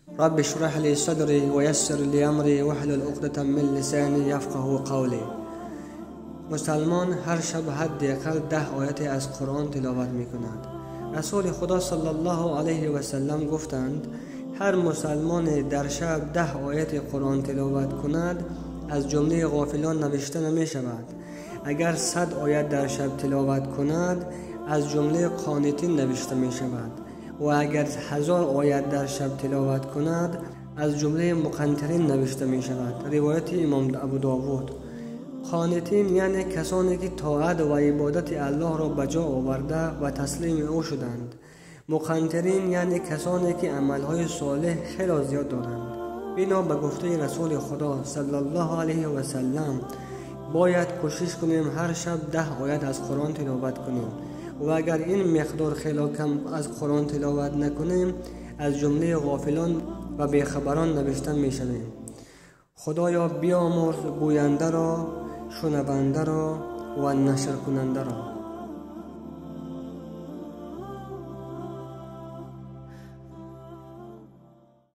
رب اشرح لي صدري ويسر لي أمري واحلل عقدة من لساني يفقهوا قولي. مسلمان هر شب حداقل 10 آیت از قرآن تلاوت می کند. رسول خدا صلی الله علیه و سلم گفتند هر مسلمان در شب 10 آیت قرآن تلاوت کند از جمله غافلان نوشته نمی شود. اگر 100 آیت در شب تلاوت کند از جمله قانتین نوشته می شود و اگر 1000 آیت در شب تلاوت کند از جمله مقنطرین نوشته می شود. روایت امام ابو داود. قانتین یعنی کسانی که طاعت و عبادت الله را به جا آورده و تسلیم او شدند. مقنطرین یعنی کسانی که عملهای صالح خیلی زیاد دارند. بنا به گفته رسول خدا صلی الله علیه و سلم باید کوشش کنیم هر شب 10 آیت از قرآن تلاوت کنیم و اگر این مقدار خیلی کم از قرآن تلاوت نکنیم از جمله غافلان و بیخبران نوشته میشویم. خدایا بیامرز گوینده را، شنونده را و نشر کننده را.